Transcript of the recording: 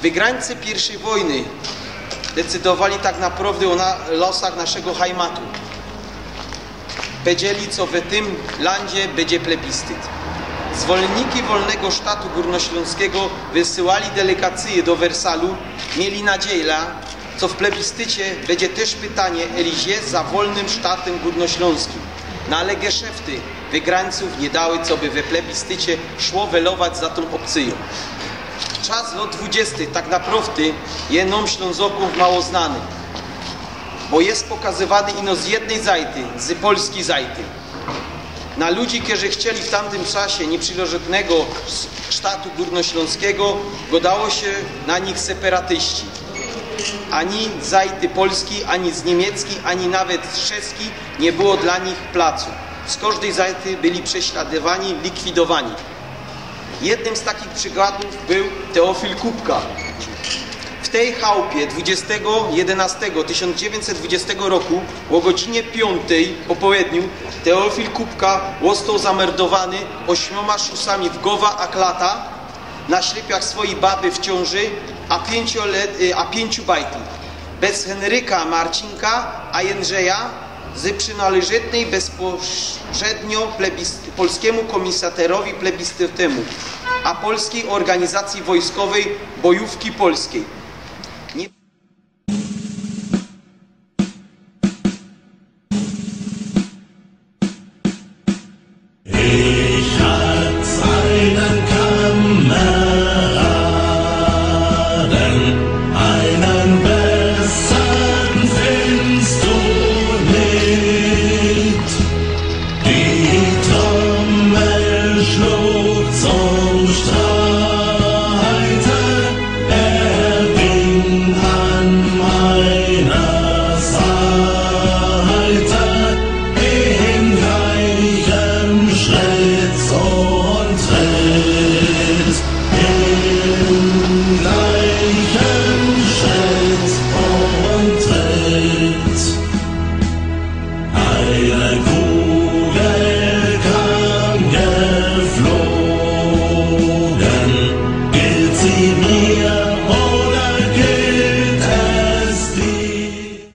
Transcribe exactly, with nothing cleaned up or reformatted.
Wygrańcy piyrwszyj wojny decydowali tak naprŏwdy ô na-, losach naszego Heimatu. Powiedzieli, co w tym landzie bydzie plebistyt. Zwolyniki wolnego sztatu gōrnoślōnskigo wysyłali delegacyje do Wersalu, mieli nadzieja, co w plebistycie bydzie tyż pytanie, eli je za wolnym sztatym gōrnoślōnskim. No ale geszefty wygrańcōw niy dały, coby we plebistycie szło welować za tōm ôpcyjōm. Czas lŏt dwudziestych tak naprŏwdy je nōm Ślōnzokōm mało znany, bo je pokazywany ino z jednyj zajty, z polskij zajty. Na ludzi, kerzy chcieli w tamtym czasie niyprzileżnego s-, sztatu gōrnoślōnskigo, gŏdało sie na nich separatyści. Ani z zajty polskij, ani z niymieckiej, ani nawet z czeskij niy było dlŏ nich placu. Z kożdyj zajty byli prześladowani, likwidowani. Jednym z takich przykładōw bōł Teofil Kupka. W tyj chałpie dwudziestego jedenastego tysiōnc dziewiyńćset dwudziestego roku ô godzinie piōntyj po połedniu Teofil Kupka ôstoł zamerdowany ôśmiōma szusami w gowa a klata na ślypiach swojij baby w ciōnży, a piyńciolet-, y, a piyńciu bajtli. Bez Henryka, Marcinka a Jędrzeja z przinŏleżytnyj bezpośrednio plebis-, polskimu komisaryatowi plebistytowymu, a polskij ôrganizacyje wojskowyj bojōwki polskij. Niy- Ich hatt einen Kameraden, einen bessern findst du nicht. Die Trommel schlug zum Streite, er ging an meiner Seite in gleichem Schritt und Tritt, in gleichem Schritt und Tritt. Eine Kugel kam geflogen.